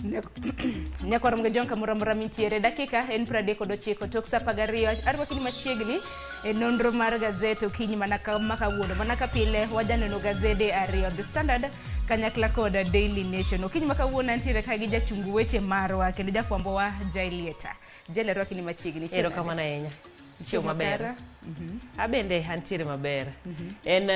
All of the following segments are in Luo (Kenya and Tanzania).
Nyakwar Mgajong kamoro amora mintiere dakika en 39 tok saa 12 arwaki ni machiegni e nonro mar gazet okinyi mana ma kawuono. Mana ka pile wajaneno gazede ariyo, The Standard kanyakla kod Daily Nation. Okinyi ma kawuono antiere ka gi jachung weche marwa kendo jafwambo wa Jailieta. Jael, arwaki ni machiegni. Chieng' nade? Erokamano ahinya. Chieng' maber. Makara? Abende antiere maber. En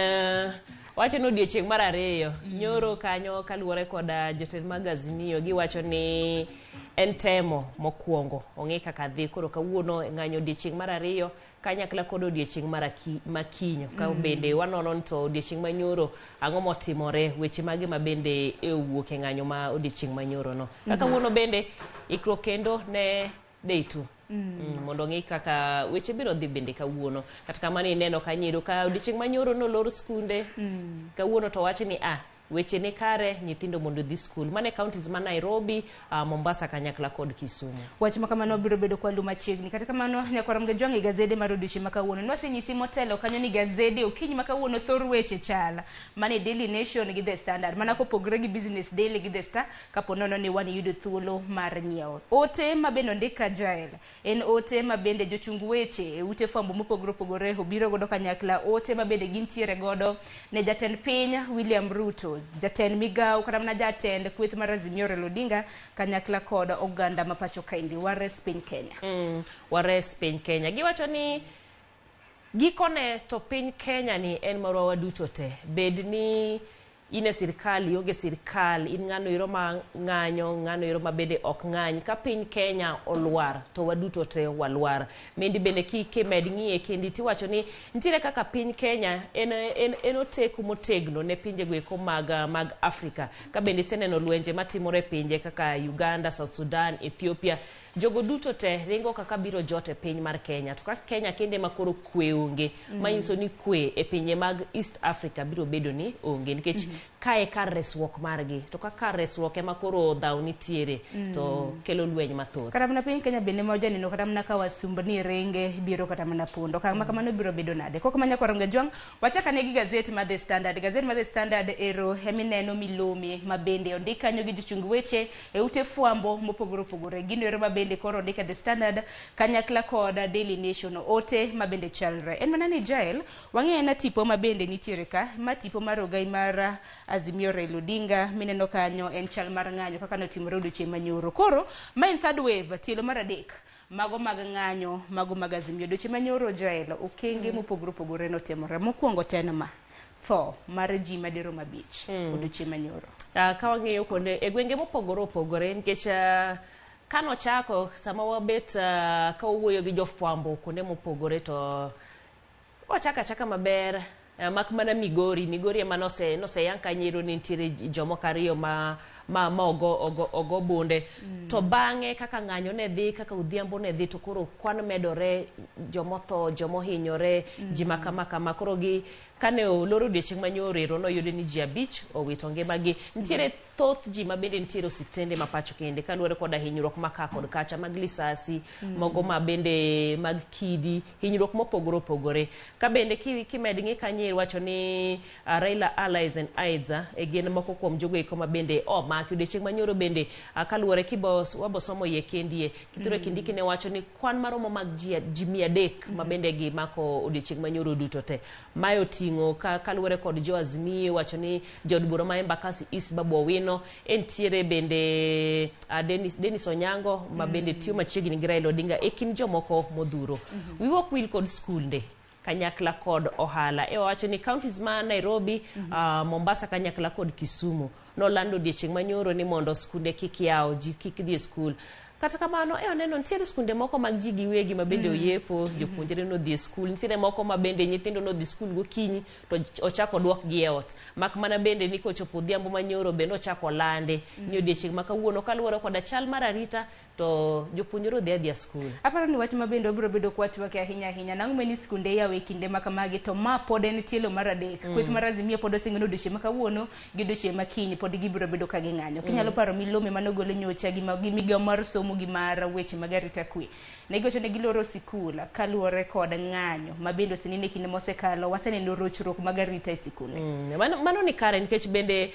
wacho ni odiechieng' mar ariyo nyoro kanyo kaluwore koda jotend mag Azimio giwacho ni en temo mokwongo ong'e kaka dhi. Koro kawuono ng'anyo odiechieng' mar ariyo kanyakla kod odiechieng' mar makinyo ka bende wanono ni to odiechieng' manyoro ang'o motimore, weche mage ma bende e owuok e ng'anyo ma odiechieng' manyoro no. Ka kawuono bende ikruok kendo ne day 2. Mondo ong'i kaka weche biro dhi bende kawuono. Kata kamano ineno ka nyiro ka odiechieng' manyoro nolor skunde, kawuono to wach ni weche ni kare, nyithindo mondo odhi skul. Mano e counties ma Nairobi, Mombasa kanyakla kod Kisumu. Wach ma kamano biro bedo kwalu machiegni. Kata kamano, nyakwar Mgajwang' e gazede mar odiechieng' ma kawuono. Nwasenyisi motelo kanyo ni gazede okinyi ma kawuono thor weche chal. Mane Daily Nation gi The Standard. Mana kopogre gi Business Daily gi The Star, kapo nono ni wan yudo thuolo mar nyiewo. Ote ma bende ondik ka Jael, en ote ma bende jochung weche e ute fwambo mopogore opogore obiro godo kanyakla, ote ma bende gintiere godo ne jatend piny William Ruto, jatend migawo kata mana jatend kweth mar Azimio Raila Odinga kanyakla kod oganda ma pacho kaendi. Wares piny Kenya. Wares piny Kenya. Giwacho ni gikone to piny Kenya ni en marwa waduto te. Bed ni in e sirkal, ionge sirkal, in ng'ano ero ma ng'anyo, ng'ano ero ma bende ok ng'any. Ka piny Kenya olwar, to waduto te walwar. Mendi bende kimed ng'iye kendi tiwacho ni nitiere kaka piny Kenya en oteku motegno ne pinjego eko mag Afrika. Ka bende iseneno lwenje matimore e pinje kaka Uganda, South Sudan, Ethiopia, jogo duto te ringo kaka biro jot e piny mar Kenya. To kaka Kenya kende ma koro kwe onge, manyiso ni kwe e pinje mag East Africa biro bedo ni onge, nikech kae kar resruok margi, to ka kar resruok ema koro dhaw nitiere, to kelo lweny mathoth. Kata mana piny Kenya bende ma wajaneno kata mana ka wasumbni ringe biro kata mana pondo. Okang' ma kamano biro bedo nade? Kok ma nyakwar Mgajwang', wachak ane gi gazet mar The Standard. Gazet mar The Standard ero emineno milome ma bende ondik kanyo gi jochung weche e ute fwambo mopogore opogore. Gino ero ma bende koro ondik e The Standard kanyakla kod Daily Nation, ote ma bende chalre. En mana ni Jael, wang'eyo na tipo ma bende nitiere ka, ma tipo mar ogai mar Azimio Raila Odinga mineno kanyo en chal mar ng'anyo kaka notimore odiochieng' manyoro. Koro, ma en third wave, tielo mar adek, mago mag ng'anyo, mago mag Azimio. Odiochieng' manyoro Jael, okenge mopogore opogore notimore. Mokwongo to en ma, tho mar ji madirom 5 odiochieng' manyoro. Ka wang'iyo kuonde e gwenge mopogore opogore, nikech kanochako sama wabet ka wawuoyo gi jofwambo kuonde mopogore to ochako achaka maber, mak mana Migori. Migori ema noseyang kanyo ero ni nitiere jomoko ariyo ma ogo bunde. To bang'e kaka ng'anyo ne dhi, kaka odhiambo ne dhi, to koro kwan medore, jomotho, jomohinyore, ji ma kama kama. Koro gi kane olor odiochieng' manyoro ero noyudo ni ji 5 owito ngimagi. Nitiere thoth ji ma bende nitiere osiptende ma pacho kende kaluwore koda hinyruok ma ka kod kacha mag lisasi, mogo ma bende mag kidi, hinyruok mopogore opogore. Ka bende kimed ng'i kanyo iwacho ni Raila allies and aides e gin moko kuom jogo eko ma bende omaki odiochieng' manyoro bende, kaluwore wabo somo iye kendie. Kithure Kindiki ne wacho ni kwan maromo mag ji 300 ma bende gimako odiochieng' manyoro duto te. Mae oting'o kaluwore kod jo Azimio wacho ni jaod bura ma Embakasi East Babu Owino, entiere bende Dennis Onyango ma bende tiyo machiegni gi Raila Odinga e kind jomoko modhuro. Wiwa ok wil kod skunde kanyakla kod ohala. E wacho ni counties ma Nairobi, Mombasa kanyakla kod Kisumu nolando odiechieng' manyoro ni mondo skunde kik yaw, ji kik dhi e skul. Kata kamano, e oneno nitiere skunde moko mag ji giwegi ma bende oyepo, jopuonjre nodhi e skul, nitiere moko ma bende nyithindo nodhi skul gokinyi to ochako odwokgi e ot. Mak mana bende ni kochopo odhiambo manyoro bende ochako olande ni odiechieng' ma kawuono kaluwore koda chal mar arita to jopuonjre odhi adhiya skul. Aparo ni wach ma bende wabiro bedo kwatwake ahinya ahinya. Nang'o meni skunde iyawo e kinde ma kamagi to ma pod en tielo mar adek. Kweth mar Azimio pod osingo ni odiochieng' ma kawuono gi odiochieng' ma kiny pod gibiro bedo ka ging'anyo. Kinyalo paro milome mane ogol nyocha gi migawo mar somo Ramogi mar weche mag arita kwe. Ne giwacho ni giloro sikul kaluwore kod ng'anyo ma bende oseneno e kinde mosekalo waseneno rochruok mag arita e sikunde. Mano ni kare nikech bende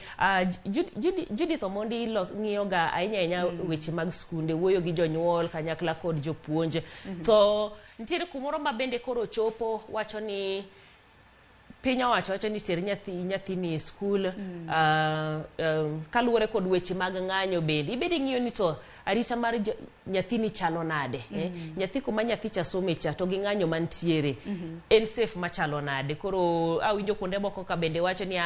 Judith Omondi ng'iyo ga ahinya ahinya weche mag skunde, wuoyo gi jonyuol kanyakla kod jopuonj. To nitiere kumoro ma bende koro chopo wacho ni piny owacho wacho ni ter nyathini e skul kaluwore kod weche mag ng'anyo bende ibed ing'iyo ni to arita mar nyathini chalo nade nyathi kuma nyathi cha some cha to gi ng'anyo mantiere en safe machalo nade. Koro awinjo kuonde moko ka bende wacho ni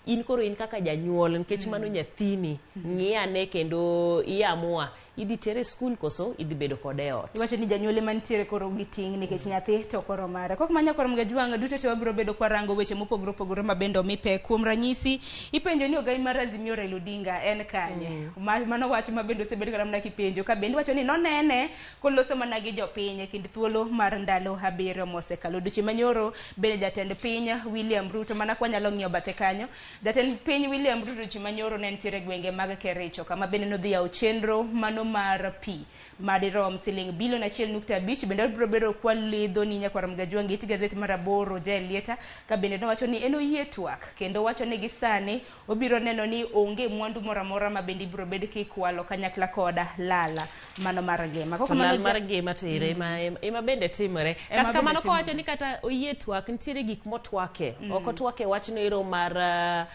in koro in kaka janyuol nikech mano nyathini ng'i ane kendo iamua idhi tere skul koso idhi bedo kode e ot. Iwacho ni janyuol ema nitiere koro gi ting' nikech nyathi to koro mare. Kok manya koro Mgajwang' duto te wabiro bedo kwarango weche mopogore opogore ma bende omi pek. Kuom ranyisi, ipenjo ni ogai mar Azimio Raila Odinga en kanye? Mano wach ma bende osebed kata mana kipenjo ka bende iwacho ni nonene koloso mana gi jopiny e kind thuolo mar ndalo 7 mosekalo. Odiochieng' manyoro bende jatend piny William Ruto mana kwanyalo ng'iyo bathe kanyo. Jatend piny William Ruto odiochieng' manyoro ne nitiere e gwenge mag Kericho kama bende nodhi yawo chenro mano mar pi madirom siling bilion 1.5. Bende wabiro bedo kwalidho ni nyakwar Mgajwang' it gazet mar 8 Jael Lieta ka bende nowacho ni en oyie twak kendo wacho ni gi sani obiro neno ni onge mwandu moro amora ma bende ibiro bed kikwalo kanyakla koda lala mano mar ngima. To lal mar ngima to ere ema bende timore. Kata kamano kowacho ni kata oyie twak nitiere gik motwake. Ok otwake wachno ero mar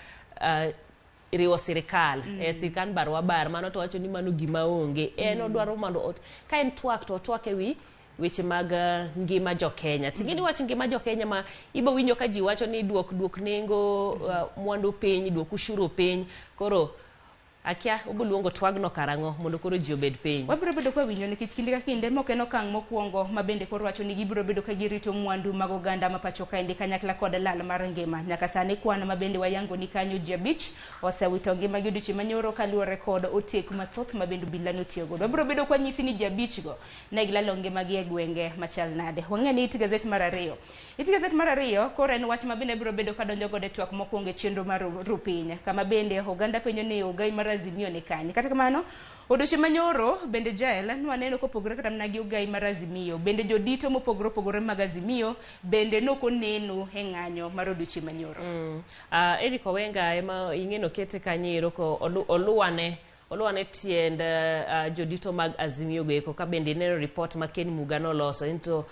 riwo sirikal sirikal barwa bar mano to wacho ni mano gima onge. En odwaro mondo ka en twak to otwak ewi weche mag ngima jo Kenya. Ting'eni wach ngima jo Kenya ma ibo winjo ka ji wacho ni duok nengo mwandu piny, duok ushuru piny. Koro akia obo luongo twagno karang'o mondo koro ji obed piny. Wabiro bedo kwa winjo nikech kinde ka kinde mok en okang' mokwongo ma bende koro wacho ni gibiro bedo ka girito mwandu mag oganda ma pacho kaendi kanyakla kod lal mar ngima. Nyaka sani kwan ma bende wayango ni kanyo ji 5 osewito ngimagi odiochieng' manyoro kaluwore kod oteku mathoth ma bende obila notiyo godo. Wabiro bedo kwa nyisi ni ji 5 go ne gilalo ngimagi e gwenge machal nade. Wang'e ni it gazet mar 2. It gazet mar 2 koro en wach ma bende biro bedo kadonjo godo e twak mokwongo e chenro mar Rupiny kama bende oganda penjo ni ogai mar Azimio ni kanye. Kata kamano odiochieng' manyoro bende Jael nwaneno kopogore kata mana gi ogai mar Azimio bende jodito mopogore opogore mag Azimio bende nokoneno e ng'anyo mar odiochieng' manyoro. Eric Owenga ema ing'eno kete kanyo ero ko oluwane tiend jodito mag Azimio go eko ka bende ineno report ma Ken Muga noloso into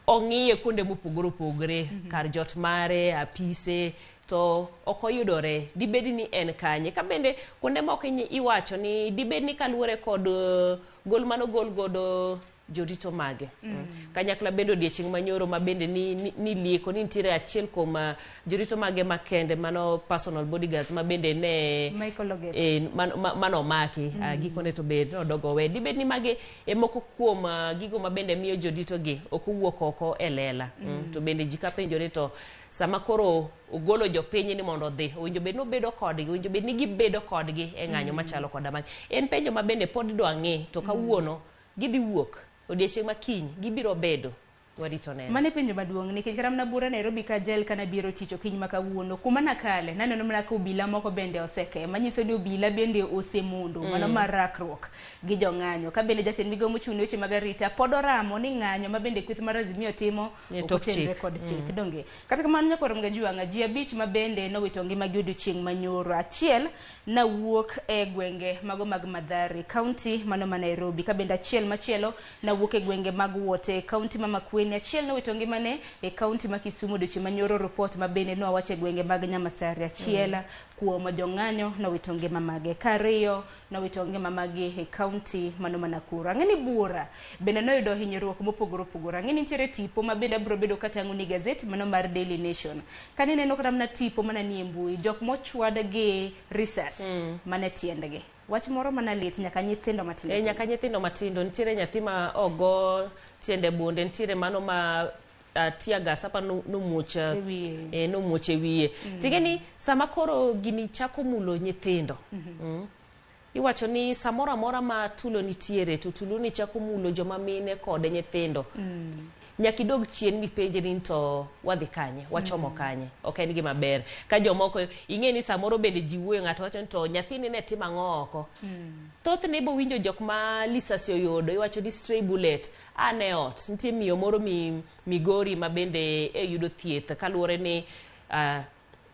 ong'iye kuonde mopogore opogore kar jot mare, apise to ok oyudore. Dibed ni en kanye? Ka bende kuonde moko iwacho ni dibed ni kaluwore kod gol manogol godo jorito mage. Kanyakla bende odiechieng' manyoro ma bende ni lieko ni nitiere achiel kuom jorito mage makende mano personal bodyguards ma bende ne Michael Oget mano omaki gikone to bende nodogo we. Dibed ni mage e moko kuom gigo ma bende miyo jodito gi ok owuok oko e lela. To bende ji ka penjore to sama koro ogolo jopiny ni mondo odhi, owinjo bed ni obedo kodgi, owinjo bed ni gibedo kodgi e ng'anyo machalo koda magi. En penjo ma bende pod idwa ng'i to kawuono gidhi wuok odiechieng' ma kiny gibiro bedo warito neno. Mano e penjo maduong' nikech kata mana bura Nairobi ka Jael kana biro tich okinyi ma kawuono kuma nakale naneno mana ka obila moko bende oseke manyiso ni obila bende osemondo mano mar rakruok gi jong'anyo. Ka bende jatend migao mochung' ne weche mag arita pod oramo ni ng'anyo ma bende kweth mar Azimio timo ok otenre kod chik. Donge kata kamano nyakwar Mgajwang'a ji 5 ma bende nowito ngimagi odiochieng' manyoro. Achiel nawuok e gwenge mago mag Mathare county mano ma Nairobi, ka bende achiel machielo nawuok e gwenge mag Wote county ma Makueni, achiel nowito ngimane e county ma Kisumu odiochieng' manyoro. Report ma bende nowacho e gwenge mag Nyamasari, achiel kuom jong'anyo nowito ngima mage, ka ariyo nowito ngima mage e county mano ma Nakuru. Ang'e ni bura bende noyudo hinyruok mopogore opogore. Ang'e ni nitiere tipo ma bende abiro bedo katang'o ni gazet mano mar Daily Nation. Kane ineno kata mana tipo mana nie mbui, jok mochwad gi risas mane tiendgi. Wach moro mana lit nyaka nyithindo matindo. Nyaka nyithindo matindo. Nitiere nyathi ma ogo tiende bunde, nitiere mano ma tear gas apa nomuoch nomuoch e wiye. Ting'e ni sama koro gini chako mulo nyithindo. Iwacho ni samoro amora ma tulo nitiere to tulo ni chako mulo joma mine kod nyithindo. Nyaka idog chien mipenjri ni to wadhi kanye, wachomo kanye. Ok en gima ber. Ka jomoko ing'e ni samoro bende ji wuoyo ng'ato wacho ni to nyathini ne timo ang'o oko. Thothne ibo winjo jok ma lisasi oyudo iwacho ni stray bullet an e ot. Nitie miyo moro mi Migori ma bende e yudo thieth kaluwore ni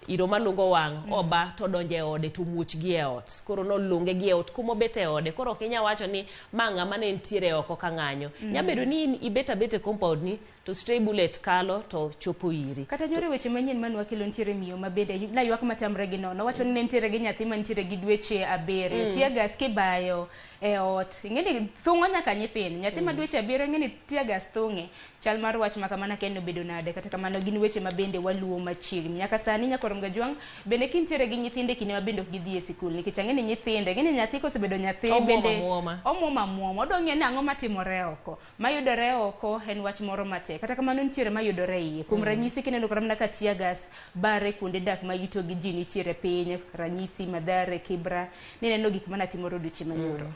iro malungo wang' oba to donjo e ode to muoch gi e ot. Koro nolunge gi e ot kumobet e ode. Koro ok inyal wacho ni ma ng'ama ne nitiere oko ka ng'anyo. Nya bedo ni in ibet abet e compound ni to stray bullet kalo to chopo iri. Kata nyoro weche manyien mane wakelo nitiere miyo ma bende naywak matamre gi nono. Owacho ni ne nitiere gi nyathi mantiere gi dweche 7. Tear gas kibayo e ot. Ing'e ni thung'o nyaka nyithindo. Nyathi ma dweche 7 ing'e ni tear gas thung'e. Chal mar wach ma kamano akia ni obedo nade. Kata kamano gin weche ma bende waluwo machiegni. Nyaka sani nyaka Romga Jwang' bende kintiere gi nyithindo e kinde ma bende ok gidhi e sikul. Nikech ang'e ni nyithindo, ing'e ni nyathi kosebedo nyathi bende Omuom amuoma. omuom amuoma. Odwa ng'eyo ni ang'o matimore oko. Mayudore oko en wach moro matek. Kata kamano nitiere mayudore iye. Kuom ranyisi kineno kata mana ka tear gas bare kuonde dak ma yuto gi ji nitiere piny. Ranyisi Mathare, Kibra. Nineno gik mane timore odiochieng' manyoro.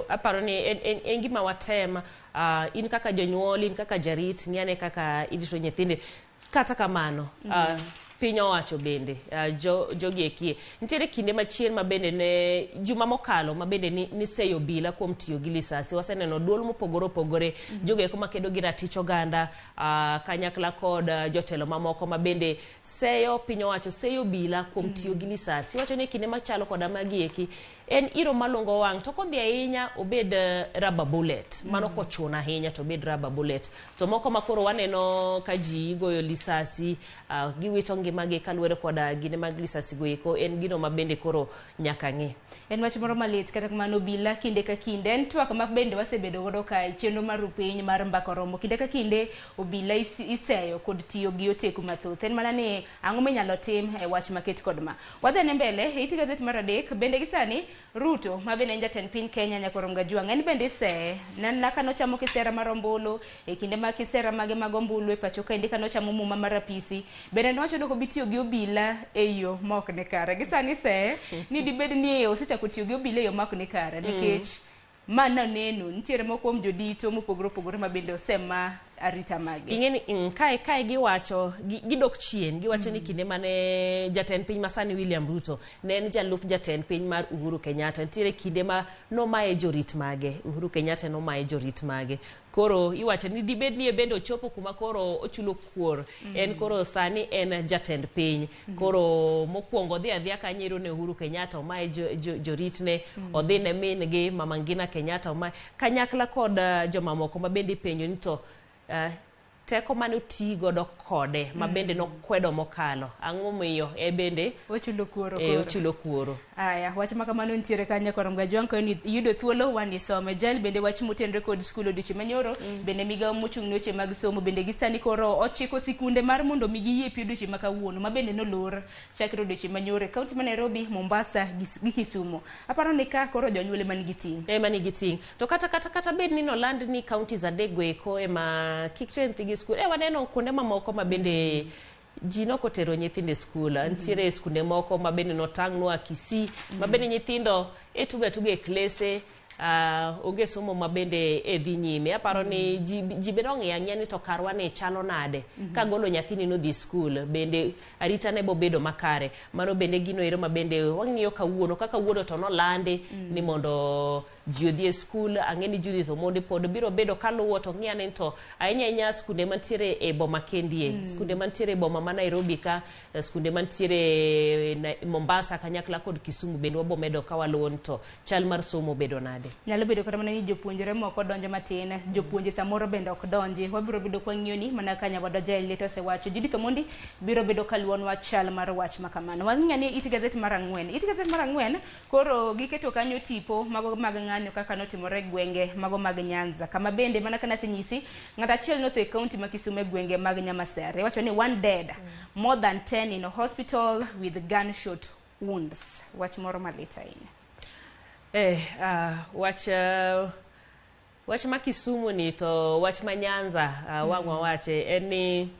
Aparo ni en gima watem in kaka jonyuol, in kaka jarit, ng'iyane kaka irito nyithindi. Kata kamano, piny owacho bende, jogi ekie. Nitiere kinde machien ma bende ne, juma mokalo ma bende niseyo obila kuom tiyo gi lisasi. Waseneno duol mopogore opogore, jogo eko makedo gi ratich oganda, kanyakla kod jotelo mamoko ma bende seyo piny owacho, seyo obila kuom tiyo gi lisasi. Iwacho ni kinde machalo koda magi eki, en iro malungo wang' to kodhi ahinya obed rubber bullet. Mano kochuno ahinya to obed rubber bullet. To moko ma koro waneno ka ji goyo lisasi, giwito ngimagi kaluwore koda gine mag lisasi go eko, en gino ma bende koro nyaka ng'i. En wach moro malit, kata kamano obila kinde ka kinde, en twak ma bende wasebedo godo ka chenro mar rupiny mar mbaka oromo. Kinde ka kinde obila iseyo kod tiyo gi oteku mathoth. En mana ni ang'o minyalo tim e wach maket kod ma. Wadhi ane mbele, e it gazet mar 3, bende gi sani Ruto ma bende en jatend piny Kenya nyaka Romga Jwang' en bende iseye. Nena ka nochamo kisera mar ombulu, e kinde mag kisera mage mag ombulu e pacho kaendi ka nochamo muma mar apisi. Bende nowacho ni ok obi tiyo gi obila e yo ma ok ni kare. Gi sani iseye ni dibed ni osechako tiyo gi obila e yo ma ok ni kare nikech ma naneno nitiere moko kuom jodito mopogore opogore ma bende osema arita mage. Ing'e ni kae giwacho, gidok chien, giwacho ni kinde mane jatend piny masani William Ruto ne en jalup jatend piny mar Uhuru Kenyatta, nitiere kinde ma nomaye jorit mage, Uhuru Kenyatta nomaye jorit mage. Koro iwacho ni dibed ni bende ochopo kuma koro ochulo kuor, en koro sani en jatend piny. Koro mokwongo odhi adhiya kanyo ne Uhuru Kenyatta omaye joritne, odhi ne min gi Mama Ngina Kenyatta omaye, kanyakla kod jomamoko ma bende ipenjo ni to teko mane oti godo kode ma bende nokwedo mokalo, ang'o momiyo e bende ochulo kuoro koro. Ochulo kuoro. Aya, wach ma kamano nitiere kanyo koro Romga Jwang' ka iyudo thuolo wan isome. Jael bende wach motenore kod skul odiochieng' manyoro, bende migawo mochung' ne weche mag somo bende gi sani koro ochiko sikunde mar mondo mi giyie pi odiochieng' ma kawuono ma bende nolor chakre odiochieng' manyoro e kaunti ma Nairobi, Mombasa gi Kisumu. Aparo ni ka koro jonyuol ema nigi ting'. Ema nigi ting'. To kata bed ni noland ni counties 3 go eko ema kik ter nyithigi skul. Waneno kuonde mamoko ma bende ji nokotero nyithindo e skul. Nitiere skunde moko ma bende notang'nwa Kisii, ma bende nyithindo e tugo atuga e klese, onge somo ma bende e dhi nyime. Aparo ni ji bende ong'iyo ang'iya ni to karwa ni chalo nade. Kagolo nyathini nodhi skul, bende arita ne bobedo makare. Mano bende gino ero ma bende wang'iyo kawuono, kaka kawuono to nolandi ni mondo ji odhi e skul. Ang'e ni Judith Omondi pod biro bedo kaluwo to ng'iya ni to ahinya ahinya skunde mantiere e boma kendie, skunde mantiere e boma ma Nairobi ka, skunde mantiere Mombasa kanyakla kod Kisumu bende wabo medo ka waluwo ni to chal mar somo bedo nade. Nyalo bedo kata mana ni jopuonjre moko donjo matin, jopuonje samoro bende ok donji. Wabiro bedo kwa ng'iyo ni mana ka Nyawada Jael Leta osewacho. Judith Omondi biro bedo kaluwonwa chal mar wach ma kamano. Wang'iyo ni it gazet mar 4. It gazet mar 4 koro giketo kanyo tipo mago mag ng'anyo kaka notimore e gwenge mago mag Nyanza. Kama bende mana kana asenyisi, ng'at achiel notho e kaunti ma Kisumu e gwenge mag Nyamasere. Iwacho ni 1 dead, more than 10 in a hospital with gunshot wounds. Wach moro malit ahinya. Wach ma Kisumu ni to wach ma Nyanza, wang' wawache en ni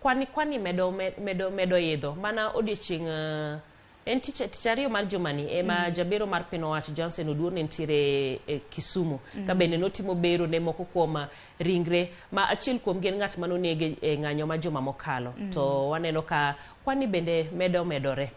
kwani medo idho mana odiochieng' En tich ariyo mar jumani ema jabero mar piny owacho Johnson Oduor ne nitiere e Kisumu ka bende notimo bero ne moko kuom ringre ma achiel kuom gi en ng'at manonege e ng'anyo ma juma mokalo. To waneno ka kwani bende medo medore.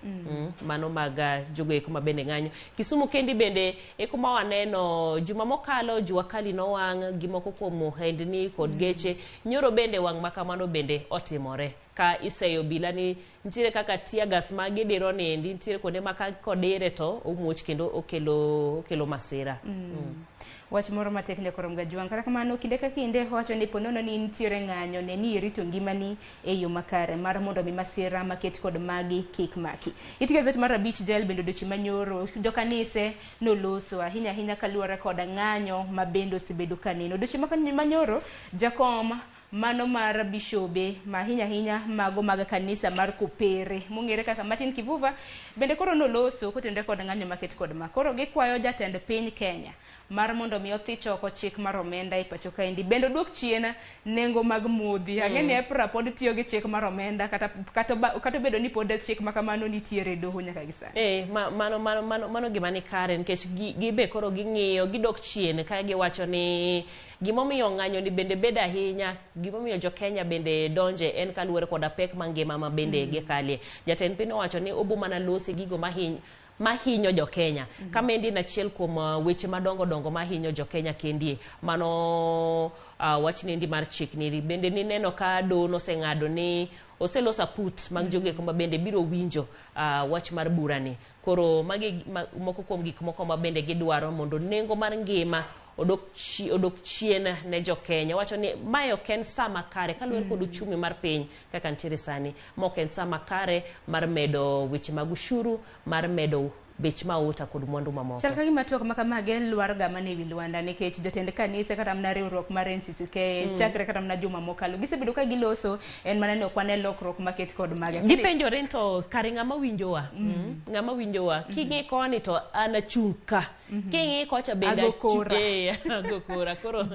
Mano mag jogo eko ma bende ng'anyo. Kisumu kendi bende e kuma waneno juma mokalo jua kali nowang' gi moko kuom ohendni kod geche. Nyoro bende wang' ma kamano bende otimore. Ka iseyo obila ni nitiere kaka tear gas ma gidiro niendi, nitiere kuonde ma ka kodire to omuoch kendo okelo masira. Wach moro matek nyakorom Gajwang'. Kata kamano kinde ka kinde wacho ni ponono ni nitiere ng'anyo ne ni irito ngimani e yo makare mar mondo mi masira maket kod magi kik maki. It gazet mar 5 Jael bende odiochieng' manyoro jokanise noloso ahinya ahinya kaluwore kod ng'anyo ma bende osebedo kaneno. Odiochieng' manyoro jakom mano mar bishobe ma ahinya ahinya mago mag kanisa mar Kopere mong'ere kaka Martin Kivuva bende koro noloso kotenore kod ng'anyo maket kod ma. Koro gikwayo jatend piny Kenya mar mondo mi othich oko chik mar omenda e pacho kaendi bende oduok chien nengo mag modhi. Ang'e ni EPRA pod tiyo gi chik mar omenda kata obedo ni pod chik ma kamano nitiere e doho nyaka gi sani. Mano gima ni kare nikech gibe koro ging'iyo gidok chien ka giwacho ni gimomiyo ng'anyo ni bende bedo ahinya, gimomiyo jo Kenya bende donje en kaluwore koda pek mangima ma bende gikalie. Jatend piny owacho ni obo mana lose gigo mahinyo jo Kenya. Kamendi en achiel kuom weche madongo dongo mahinyo jo Kenya kendie. Mano wach nendi mar chik niri. Bende nineno ka doho noseng'ado ni oseloso aput mag jogo eko ma bende biro winjo wach mar burani. Koro magi moko kuom gik moko ma bende gidwaro mondo nengo mar ngima odok chien ne jo Kenya. Wacho ni mae ok en sa makare kaluwore kod uchumi mar piny kaka nitiere sani. Ma ok en sa makare mar medo weche mag ushuru, mar medo bech mauta kod mwandu mamoko. Chal ka gima twak ma kamagi lwar ga mana ewi lwanda nikech jotend kanise kata mana riwruok mar NCCK chakre kata mana juma mokalo gisebedo ka giloso en mana ni ok wane lokruok maket kod mage. Gipenjore ni to kare ng'ama winjowa? Ng'ama winjowa? King'i koni to an achung' ka. King'i kocha bende Ago kora. Ago kora. Koro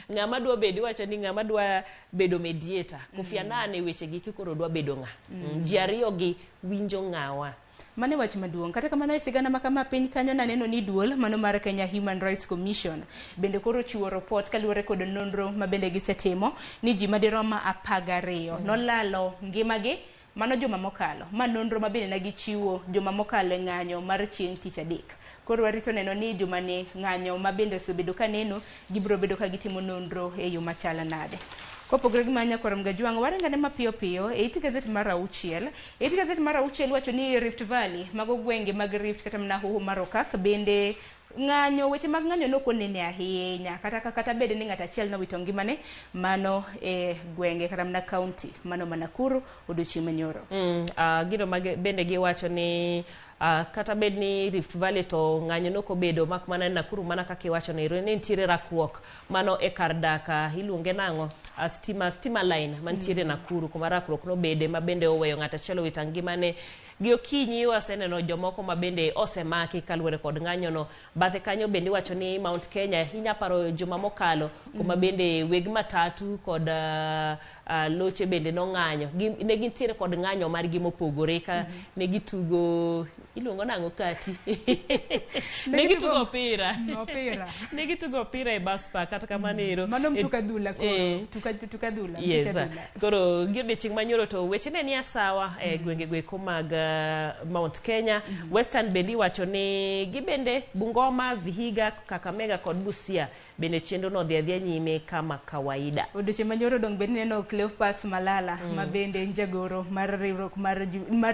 ng'ama dwa bedo, iwacho ni ng'ama dwa bedo mediator. Kofi Annan e weche gi koro dwa bedo ng'a? Ji ariyo gi winjo ng'awa? Mano e wach maduong'. Kata kamano e sigana ma kama piny kanyo naneno ni duol mano mar Kenya Human Rights Commission bende koro ochiwo report kaluwore kod nonro ma bende gisetimo ni ji madirom 12 nolalo ngimagi mano juma mokalo. Ma nonro ma bende ne gichiwo juma mokalo e ng'anyo mar chieng' tich adek. Koro warito neno ni juma ni ng'anyo ma bende osebedo kaneno gibiro bedo ka gitimo nonro e yo machalo nade. Kopogore gi mano nyakwar Mgajwang', waringane mapiyo piyo e it gazet mar 6. E it gazet mar 6 wacho ni Rift Valley, mago gwenge mag Rift kata mana hoho mar Okak bende ng'anyo, weche mag ng'anyo nok onene ahinya kata bed ni ng'at achiel nowito ngimane mano e gwenge kata mana county mano ma Nakuru odiochieng' manyoro. Gino ma bende giwacho ni kata bed ni Rift Valley to ng'anyo nok obedo mak mana Nakuru mana kaka iwacho ni ne nitiere rakruok mano e kar dak iluonge nang'o? Stima line mantiere Nakuru kuma rakruok nobede ma bende oweyo ng'at achiel owito ngimane. Gi okinyi waseneno jomoko ma bende osemaki kaluwore kod ng'anyo no. Bathe kanyo bende iwacho ni Mount Kenya inya paro juma mokalo kuma bende weg matatu kod loche bende nong'anyo. Ne gintiere kod ng'anyo margi mopogore ka ne gitugo iluongo nang'o kati? Ne gitugo opira. Opira. Ne gitugo opira e bus park kata kamano ero. Mano mtuka dhula koro. Tuka dhula. Yes. Mtuka dhula. Koro gi odiochieng' manyoro to weche ne ni asawa e gwenge goeko mag Mount Kenya. Western bende iwacho ni gibende Bungoma, Vihiga, Kakamega kod Busia bende chenro no dhi adhiya nyime kama kawaida. Odiochieng' manyoro dong' bende neno Cleophas Malala ma bende en jagoro mar riwruok mar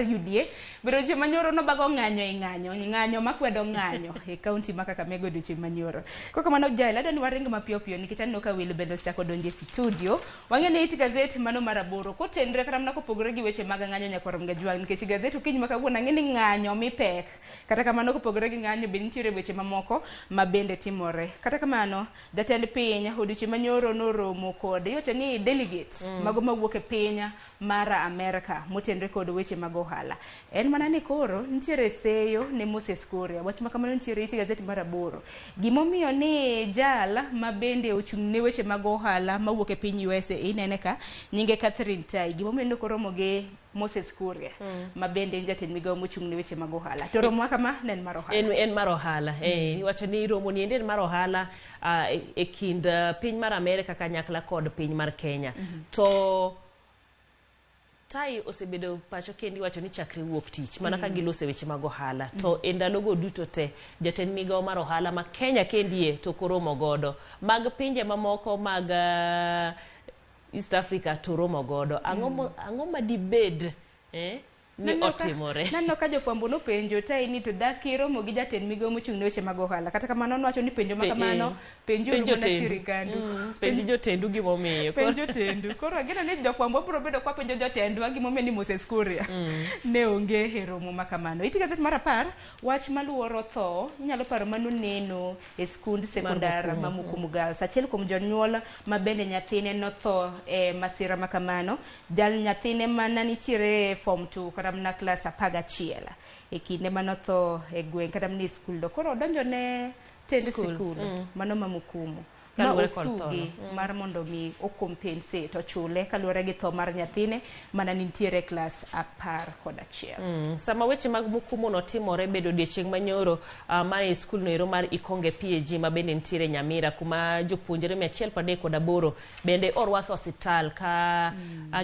UDA. Bende odiochieng' manyoro nobago ng'anyo e ng'anyo, ng'anyo makwedo ng'anyo e kaunti ma Kakamega odiochieng' manyoro. Kok kamano Jael, adwa ni waring mapiyo piyo nikech aneno ka welo bende osechako donjo e studio. Wang'e ni it gazet mano mar 8 kotenre kata mana kopogore gi weche mag ng'anyo nyakwar Mgajwang' nikech gazet okinyi ma kawuono ang'e ni ng'anyo mi pek. Kata kamano kopogore gi ng'anyo bende nitiere weche mamoko ma bende timore. Kata kamano jatend piny odiochieng' manyoro noromo kod iwacho ni delegates mago mawuok e piny mar Amerka motenre kod weche mag ohala. En mana ni koro nitiere seyo ne Moses Kuria. Wach ma kamano nitiere e gazet mar 8. Gimomiyo ni jal ma bende ochung' ne weche mag ohala mawuok e piny USA inene ka nyinge Catherine Tai. Gimomiyo ne ok oromo gi Moses Kuria ma bende en jatend migawo mochung' ne weche mag ohala. To romo kama ne en mar ohala. En mar ohala. Iwacho ni romo ni endi en mar ohala e kind piny mar Amerika kanyakla kod piny mar Kenya. To Tai osebedo pacho kendo iwacho ni chakre wuok tich mana ka giloso weche mag ohala to e ndalogo duto te jatend migawo mar ohala ma Kenya kendie to koromo godo mag pinje mamoko mag East Africa to romo godo. Ang'o madibed ni otimore? Naneno ka jofwambo nopenjo Tai ni to dak iromo gi jatend migawo mochung' ne weche mag ohala. Kata kamano nowacho ni penjo ma kamano penjuru Penj mana jotendu. sirikandu. Penj jotendu gimomiyo. Penj jotendu. Koro ageno ni jofwambo biro bedo kwa penjo jotendwa gimomiyo ni Moses Kuria ne onge e romo ma kamano. Iti gazet mar 10, wach maluoro tho, inyalo paro mano neno e skund sekondar ma Mukumu Girls. Achiel kuom jonyuol ma bende nyathine notho e masira ma kamano, jal nyathine mana nitiere form 2 kata mana klas 11 e kinde manotho e gweng' kata mana e skul do. Koro odonjo ne tend sikul mano ma Mukumu ma Kaluwore kod osugi mar mondo mi okompensate ochule kaluwore gi tho mar nyathine mana nintiere klas 11. Sama weche mag Mukumu notimore bedo odiechieng' manyoro mar e skul noero mar Ikonge PAG ma bende nitiere Nyamira kuma jopuonjre 138 bende orwak e osiptal ka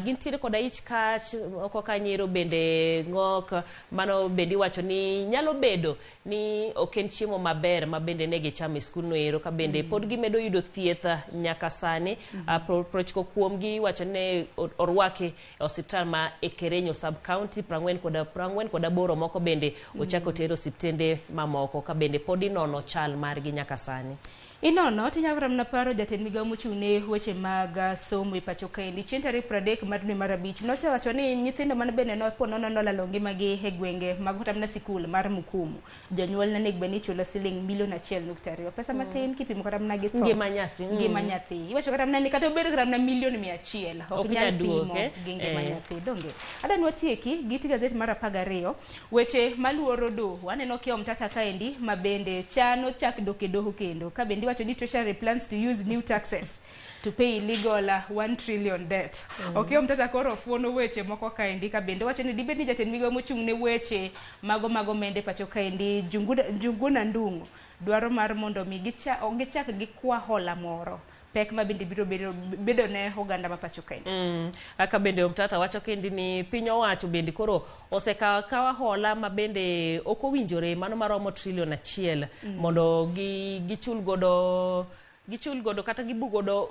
gintiere koda ich kach moko ka nyero bende ng'ok mano bende iwacho ni nyalo bedo ni ok en chiemo maber ma bende ne gichamo e skul noero ka bende pod gimedo yudo thieth nyaka sani. 90 kuomgi iwacho ni orwaki e osiptal ma Ekerenyo sub county, 48 moko bende ochako ter e osiptende mamoko ka bende pod inono chal margi nyaka sani. Inono tinyalo kata mana paro jatend migawo mochung' ne weche mag somo e pacho kaendi chieng' tarik 30 mar dwe mar 5 nosewacho ni nyithindo man bende nopo nono nolalo ngimagi e gwenge mag kata mana sikul mar Mukumu. Jonyuol ne onego bed ni ichulo siling milion 1.2, pesa matin kipimo kata mana gi tho ngima nyathi. Ngima nyathi. Iwacho kata mana ni kata obed kata mana milion 100 ok nyal pimo gi ngima nyathi. Donge adwa ni watieki gi it gazet mar 12 weche maluoro doho. Aneno Okiya Omtata kaendi ma bende chano chak dok e doho kendo ka bende iwacho ni Treasury plans to use new taxes to pay illegal 1 trillion debt. Okiya Omtata koro fuono weche moko kaendi ka bende wacho ni dibed ni jatend migawo mochung' ne weche mago mag omenda e pacho kaendi Njuguna Ndung'u dwaro mar mondo mi gichak gikwa hola moro pek ma bende biro bedo ne oganda ma pacho kaendi. Kaka bende Omtata wacho kendi ni piny owacho bende koro osekawo akawa hola ma bende ok owinjore mano maromo trilion 1 mondo gichul godo kata gibu godo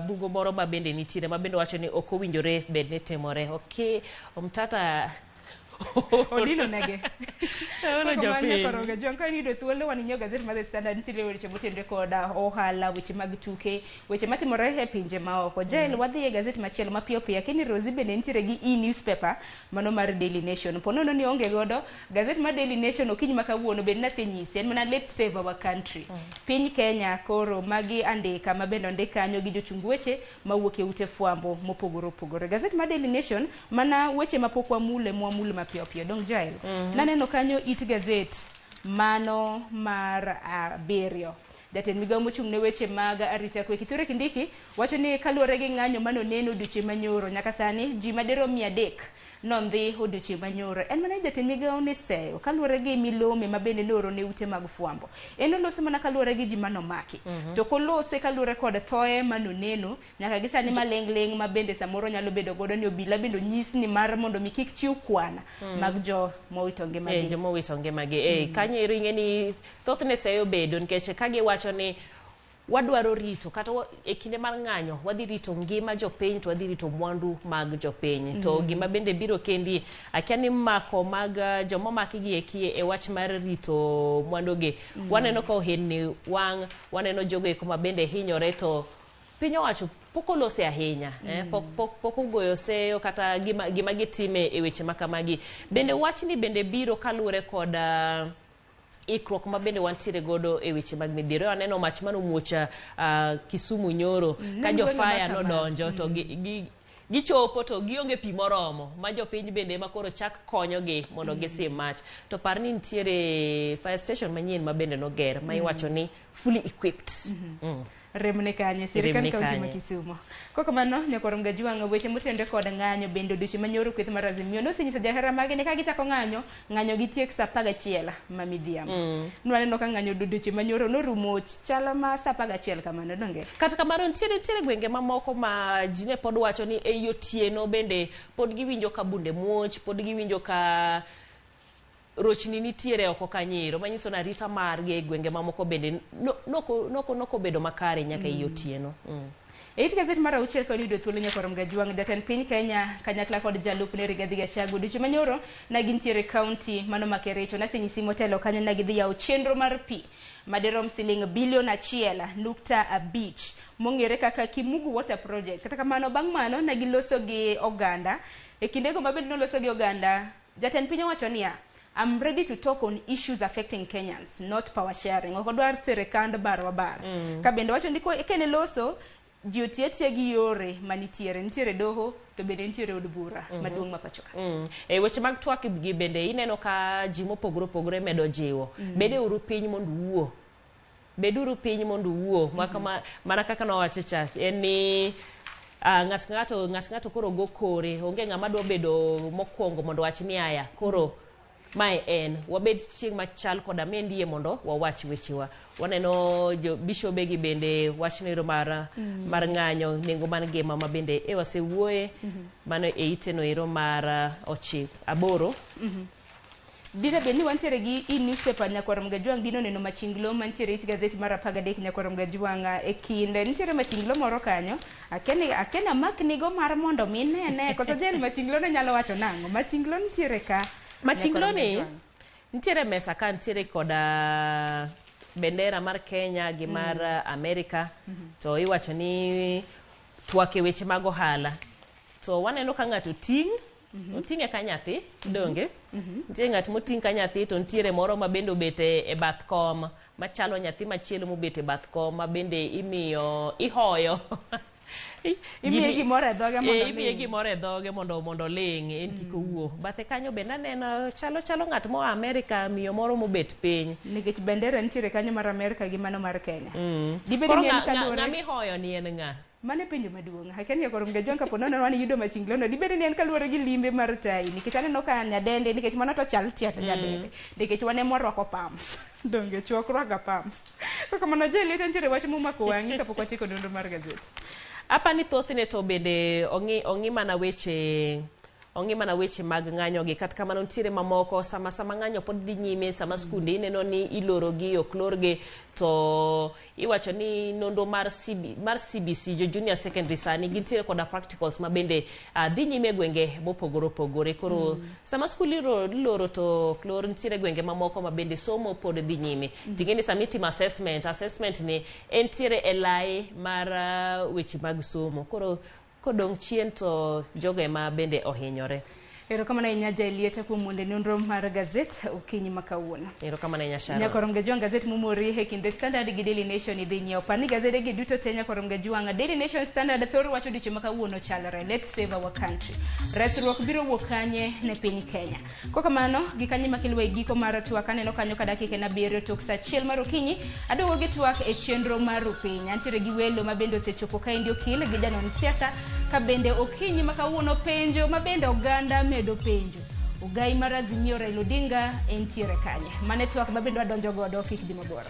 bugo moro ma bende nitiere ma bende wacho ni ok owinjore bed ni timore. Okay, Omtata odino nege. Olo jopiny. Koroga jong ka iyudo thuolo wan inyiewo gazet mar The Standard nitiere weche motenore kod ohala, weche mag tuke, weche matimore e pinje maoko. Jael, wadhi e gazet machielo mapiyo piyo. Lakini Rosie bende nitiere gi e-newspaper mano mar Daily Nation. Po nono ni onge godo gazet mar Daily Nation okinyi ma kawuono bende nasenyisi en mana let's save our country. Piny Kenya koro magi andika ma bende ondik kanyo gi jochung weche mawuok e ute fwambo mopogore opogore. Gazet mar Daily Nation mana weche mapok wamule mwamul mapiyo piyo. Dong Jael, naneno kanyo it gazet mano mar 7. Jatend migawo mochung' ne weche mag arita kwe Kithure Kindiki wacho ni kaluwore gi ng'anyo manoneno odiochieng' manyoro nyaka sani ji madirom 300 nondhi odiochieng' manyoro. En mana jatend migawo ne seyo kaluwore gi milome ma bende nooro ne ute mag fwambo. En olose mana kaluwore gi ji manomaki. To kolose kaluwore kod thoe manoneno nyaka gi sani maling' ling' ma bende samoro nyalo bedo godo ni obila bende onyis ni mar mondo mi kik chiw kwan mag jo mowito ngimagi. Jo mowito ngimagi. Kanyo ero ing'e ni thothne seyo bedo nikech ka giwacho ni wadwaro rito kata e kinde mar ng'anyo wadhi rito ngima jopiny to wadhi rito mwandu mag jopiny. To gima bende biro kendi akia ni mako mag joma omaki gi eki e wach mar rito mwandu gi. Waneno ka ohendni wang', waneno jogo eko ma bende hinyore to piny owacho pok olose ahinya, pok ogoyo seyo kata gima gitime e weche makamagi. Bende wachni bende biro kaluwore kod ikruok ma bende wantiere godo e weche mag midhiero. Aneno mach manomuoch Kisumu nyoro ka jofaya nodonjo to gichopo to gionge pi moromo ma jopiny bende ema koro chak konyogi mondo gisim mach. To par ni nitiere fire station manyien ma bende noger ma iwacho ni fully equipped. Rem ni kanye? Sirikand Rem ni kaunti ma kanye? Kisumo. Kokamano, nyakwar Mgajwang', weche motenore kod ng'anyo bende odiochieng' manyoro kweth mar Azimio nosenyiso johera mage ni ka gichako ng'anyo, ng'anyo gitiek saa 11 ma midhiambo. Nwaneno ka ng'anyo odiochieng' manyoro norumo chalo ma saa 11 kamano, donge? Kata kamano nitiere gwenge mamoko ma ji ne pod wacho ni ei otieno bende pod giwinjo ka bunde muoch, pod giwinjo ka rochni nitiere oko kanyero, manyiso ni arita margi e gwenge mamoko bende nokobedo makare nyaka ei otieno. E it gazet mar 6 kod yudo thuolo nyakwar Mgajwang', jatend piny Kenya kanyakla kod jalupne Rigathi Gachagua odiochieng' manyoro ne gintiere kaunti mano ma Kericho. Nasenyisi motelo kanyo ne gidhi yawo chenro mar pi madirom siling bilion 1.5 mong'ere kaka Kimugu Water Project. Kata kamano bang' mano ne giloso gi oganda. E kindego mabende noloso gi oganda, jatend piny owacho niya, I'm ready to talk on issues affecting Kenyans, not power sharing. Ok odwar sirikand barwa bar. Ka bende wacho ni kene loso, ji otiye atiya gi yore manitiere. Nitiere doho, to bende nitiere od bura maduong' ma pacho ka. E weche mag twak gi bende ineno ka ji mopogore opogore medo jiwo. Bedeuru piny mondo uwuo. Beduru piny mondo uwuo. Mana kaka nowacho cha, en ni ng'at ng'ato koro go kore. Onge ng'ama dwa bedo mokwongo mondo wach ni aya. Koro mae en wabed chieng' machal koda mendie mondo wawach wechewa. Waneno jo bishobe gi bende wachno ero mar ng'anyo nengo mar ngima ma bende e wasewuoye. Mano e iteno ero mar 8. Dine bed ni wantiere gi e newspaper nyakwar Mgajwang' dino neno machinglo mantiere it gazet mar 13 nyakwar Mgajwang' e kinde nitiere machinglo moro kanyo akena maknigo mar mondo minene koso jel machinglo ne nyalo wacho nang'o machinglo nitiere ka machinglo ni nitiere mesa ka nitiere koda bendera mar Kenya gi mar Amerika to iwacho ni twak e weche mag ohala to waneno ka ng'ato ting' oting'e ka nyathi donge nitie ng'at moting' ka nyathi to nitiere moro ma bende obet e bath kom machalo nyathi machielo mobet e bath kom ma bende imiyo ihoyo imiye gimoro e dhoge mondo imiye gimoro e dhoge mondo ling' en kik owuo bathe kanyo bende aneno chalo ng'at moa Amerika miyo moro mobet piny nikech bendera nitiere kanyo mar Amerika gi mano mar Kenya dibed ni en kaluwore ng'ama ihoyo ni en ng'a Mane penjo maduong'. Akia ni koro Mgajwang' kapo nono wan yudo machinglo no dibed ni en kaluwore gi limbe mar tai nikech aneno ka nyadende nikech mano to chal tiend nyadende nikech wan ema warwako pams donge chwo ok rwakga pams. Kaka mano Jeliet nitiere wach momako wang'i kapok watieko nonro mar gazet. Apani thothne to bende ong'i mana weche ong'i mana weche mag ng'anyo gi kata kamano nitiere mamoko sama ng'anyo pod dhi nyime sama skunde ineno ni iloro gi ok lorgi to iwacho ni nonro mar CBC jo junior secondary sani gintiere koda practicals ma bende dhi nyime gwenge mopogore opogore koro sama skul iloro to ok lor nitiere gwenge mamoko ma bende somo pod dhi nyime ting'e ni sama itimo assessment ni entiere e lai mar weche mag somo koro kodong' chien to jogo ema bende ohinyore. Erokamano ahinya Jaelieta kuom mondo nonro mar gazet okinyi ma kawuono. Erokamano ahinya Sharon. Nyakwar Mgajwang' gazet momori e kind The Standard gi Daily Nation idhi nyiewo. Par ni gazede gi duto te nyakwar Mgajwang'. Daily Nation Standard thoro wacho odiochieng' ma kawuono chalre. Let's save our country. Resruok biro wuok kanye ne piny Kenya. Kokamano gi kanye makelwa e giko mar twak aneno kanyo ka dakika en 7 tok saa 1 mar okinyi aduogo gi twak e chenro mar Rupiny. Antiere gi welo ma bende osechopo kaendi okil gi janon siasa ka bende okinyi ma kawuono penjo ma bende oganda medo penjo. Ogai mar Azimio Raila Odinga entiere kanye. Mane twak ma bende wadonjo godo kik dhi mabor.